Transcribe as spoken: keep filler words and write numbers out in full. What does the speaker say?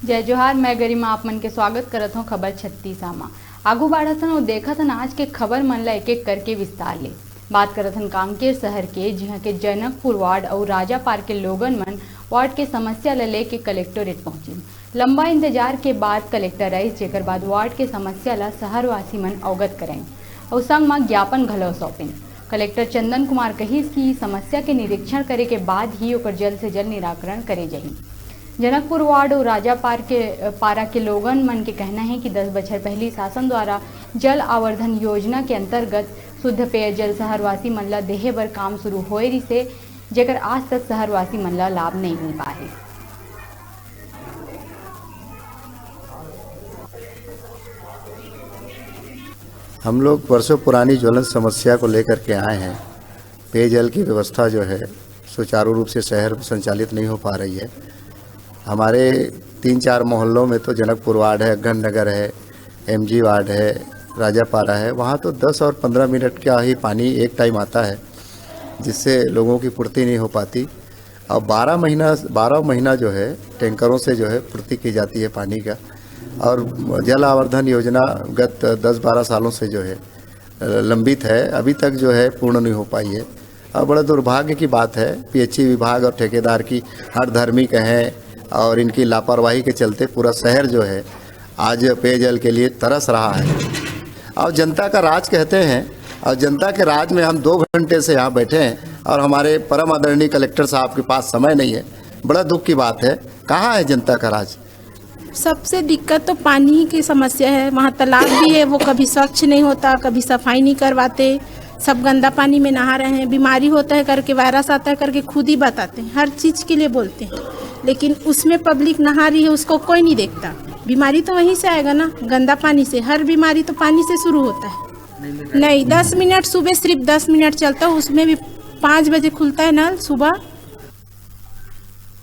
जय जोहार, मैं गरिमा आप मन के स्वागत करत हौं खबर छत्तीसा मा। आगू बाढ़त हन अउ देखत हन आज के खबर मन ला एक-एक करके विस्तार ले। बात करत हन कांकेर शहर के, जिहां के जनकपुर वार्ड अउ राजापार के लोगन मन वार्ड के समस्या ला लेके कलेक्टोरेट पहुंचिन। लंबा इंतजार के बाद कलेक्टर आइस, जेकर बाद वार्ड के समस्या ला शहरवासी मन अवगत कराइन अउ संग मा ज्ञापन घलो सौंपिन। कलेक्टर चंदन कुमार कहिस कि समस्या के निरीक्षण करे के बाद ही ओकर जल्द से जल्द निराकरण करे जाही। जनकपुर वार्ड अउ राजापार के, पारा के लोगन मन के कहना हे कि दस बछर पहिली शासन द्वारा जल आवर्धन योजना के अंतर्गत शुद्ध पेयजल शहरवासी मन ला देहे बर काम शुरू होए रिहिसे, जेकर आज तक शहरवासी मन ला लाभ नइ मिल पाए हे। हम लोग वर्षों पुरानी ज्वलंत समस्या को लेकर के आए हैं। पेयजल की व्यवस्था जो है, सुचारू रूप से शहर में संचालित नहीं हो पा रही है। हमारे तीन चार मोहल्लों में तो जनकपुर वार्ड है, अग्गन नगर है, एमजी वार्ड है, राजापारा है, वहाँ तो दस और पन्द्रह मिनट का ही पानी एक टाइम आता है, जिससे लोगों की पूर्ति नहीं हो पाती। और बारह महीना, बारह महीना जो है, टैंकरों से जो है, पूर्ति की जाती है पानी का। और जल आवर्धन योजना गत दस बारह सालों से जो है, लंबित है, अभी तक जो है, पूर्ण नहीं हो पाई है। और बड़ा दुर्भाग्य की बात है, पीएचई विभाग और ठेकेदार की हठधर्मी कहें और इनकी लापरवाही के चलते पूरा शहर जो है, आज पेयजल के लिए तरस रहा है। और जनता का राज कहते हैं, और जनता के राज में हम दो घंटे से यहाँ बैठे हैं और हमारे परम आदरणीय कलेक्टर साहब के पास समय नहीं है। बड़ा दुख की बात है, कहाँ है जनता का राज? सबसे दिक्कत तो पानी की समस्या है। वहाँ तालाब भी है, वो कभी स्वच्छ नहीं होता, कभी सफाई नहीं करवाते, सब गंदा पानी में नहा रहे हैं। बीमारी होता है करके, वायरस आता है करके खुद ही बताते हैं, हर चीज़ के लिए बोलते हैं, लेकिन उसमें पब्लिक नहा रही है, उसको कोई नहीं देखता। बीमारी तो वहीं से आएगा ना, गंदा पानी से। हर बीमारी तो पानी से शुरू होता है। नहीं, दस मिनट, सुबह सिर्फ दस मिनट चलता है, उसमें भी पाँच बजे खुलता है नल सुबह,